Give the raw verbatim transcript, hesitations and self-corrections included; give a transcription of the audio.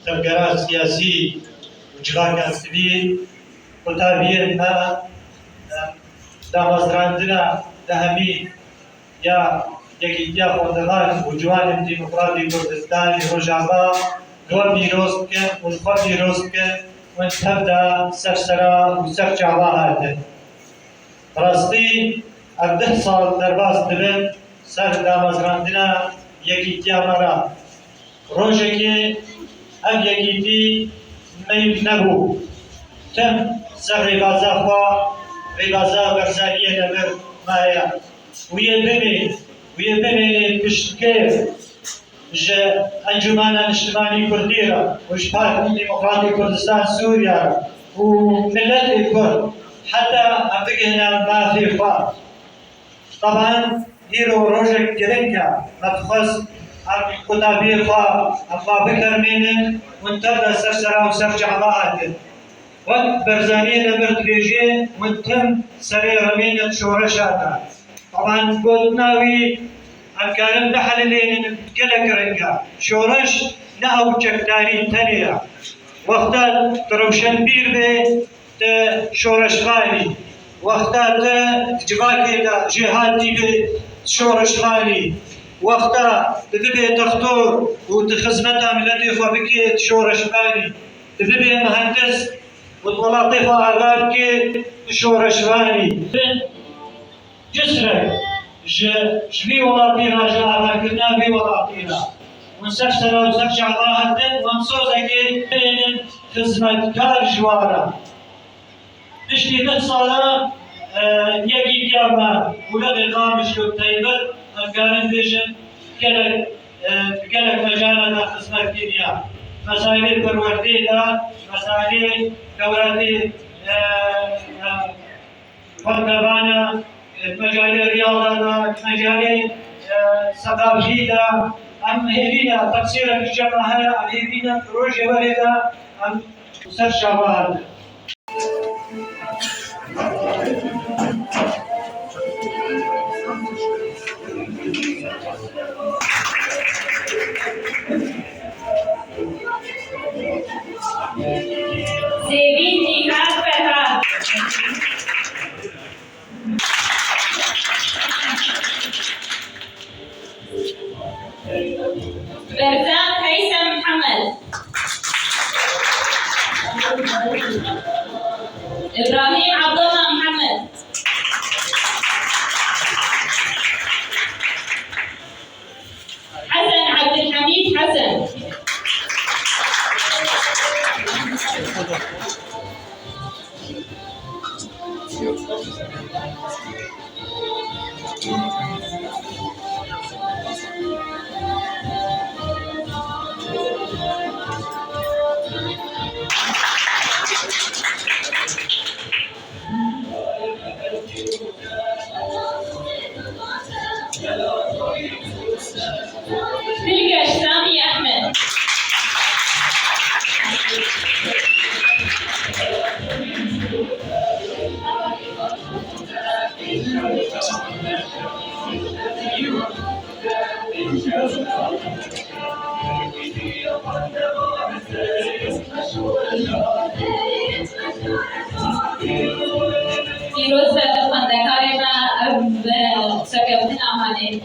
Tevgera siyasî û civaka sivîl, qutabiyên me, em, damezrandina dehemîn ya Yekîtiya Xwendevan û Ciwanên Demokratîk Kurdistanê Rojava li we pîroz dikin û li xwe pîroz dikin û tev de ser sera û ser çava hatin. Bi rastî ev deh sal derbas dibin ser damezrandina yekîtiya me re. Rojekê ev yekîtî meyl nebû. Tim ser rêbaza xwe, rêbaza Barzaniyê nemir maye. Wiyê bimî, wiyê bimînê piştgir ji Encûmena Niştimanî Kurdî re û ji Partî Demokratîk Kurdistan Sûriye re û miletê Kurd heta em bigihine mafê xwe. Teban îro rojek giring e. Me dixwest em qutabiyê xwe em va bikermînin, hûn tev de ser sera û ser çava hatin. Wek Barzaniyê nemir dibêje, hûn tim serê remînin şoreşa de. Teban gotina wî em karin bihelilênin, gelek giring e. Şoreş ne ew çekdarî tenê ye. Wexta tu rewşenbîr bê, tu şoreşvan î. Wexta tu di civakê de jêhatî bê, tu şoreşvan î. Wexta tu bibê dextor û tu xizmeta miletê xwe bikê, tu şoreşvan î. Tu bibê mihendis û tu welatê xwe ava bikê, tu şoreşvan î. Cizre ji, ji vî welatî re, ji avakirina vî welatî re. Hûn ser sera û ser çava hatin, hûn sozekê bênin xizmetkar ji wan re. Piştî deh sala, e, yekîtiya me, Wulexê Qamişlo Teybet, em karin bêjin gelek, e, gelek mecala de xizmet kiriye. Mesailê perwerdê de, mesailê dewletê, e, e, Xwendevana, di mecalê riyada de, di mecalê, e, seqafî de, em hêvî ne, teqsîrek ji me heye, em hêvî ne, rojê werê de em ser çava hatin. Zêvîn Nîhat Ferhat. Berzan Heysem Mihemed. Îbrahîm Abdullah Mihemed. Hesen Abdulhamîd Hesen. Bilgeş Samî Ehmed. Pîroz be xwendekarê me, ev bi serkeftina me anî.